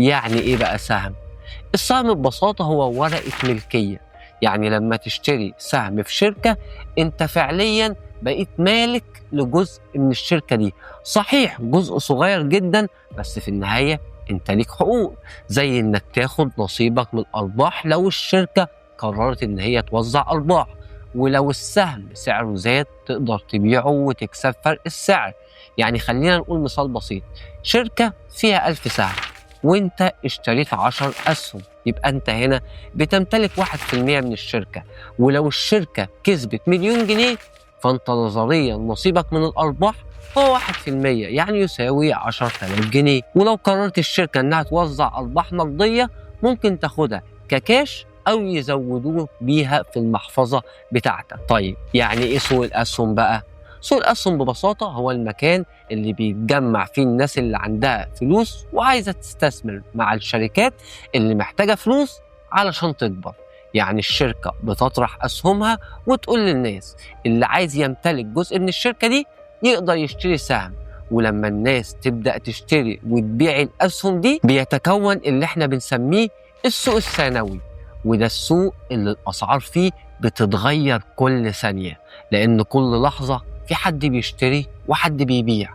يعني إيه بقى سهم؟ السهم ببساطة هو ورقة ملكية. يعني لما تشتري سهم في شركة انت فعليا بقيت مالك لجزء من الشركة دي. صحيح جزء صغير جدا، بس في النهاية انت ليك حقوق، زي انك تاخد نصيبك من الأرباح لو الشركة قررت ان هي توزع أرباح، ولو السهم سعره زاد تقدر تبيعه وتكسب فرق السعر. يعني خلينا نقول مثال بسيط، شركة فيها 1000 سهم وانت اشتريت 10 أسهم، يبقى انت هنا بتمتلك 1% من الشركة. ولو الشركة كسبت 1,000,000 جنيه فانت نظريا نصيبك من الأرباح هو 1%، يعني يساوي 10,000 جنيه. ولو قررت الشركة انها توزع أرباح نقدية ممكن تاخدها ككاش أو يزودوه بيها في المحفظة بتاعتك. طيب يعني إيه سوق الأسهم بقى؟ سوق الأسهم ببساطة هو المكان اللي بيتجمع فيه الناس اللي عندها فلوس وعايزة تستثمر مع الشركات اللي محتاجة فلوس علشان تكبر. يعني الشركة بتطرح أسهمها وتقول للناس اللي عايز يمتلك جزء من الشركة دي يقدر يشتري سهم، ولما الناس تبدأ تشتري وتبيع الأسهم دي بيتكون اللي احنا بنسميه السوق الثانوي، وده السوق اللي الأسعار فيه بتتغير كل ثانية، لأن كل لحظة في حد بيشتري وحد بيبيع.